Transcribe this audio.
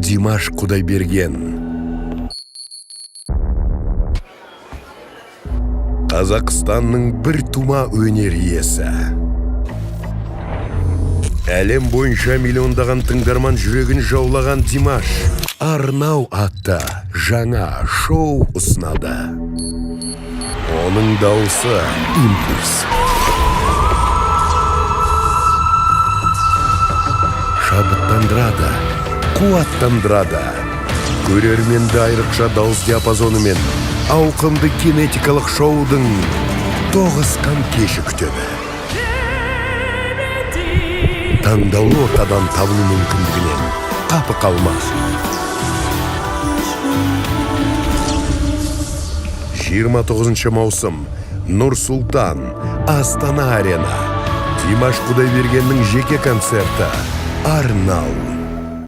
Димаш Құдайберген. Қазақстанның бір тума өнер иесі. Әлем бойынша миллиондаған тыңдарман жүрегін жаулаған Димаш «Арнау» атты жаңа шоу ұсынады. Оның дауысы импульс. Шабыттандырады, қуаттандырады. Көрерменді айрықша дауыс диапазонымен ауқымды кинетикалық шоудың тоғысқан кеші күтеді. Таңдаулы ортадан табылу мүмкіндігінен қапы қалма. 29 маусым, Нұр Сұлтан, Астана Арена. Димаш Құдайбергеннің жеке концерті «Арнау».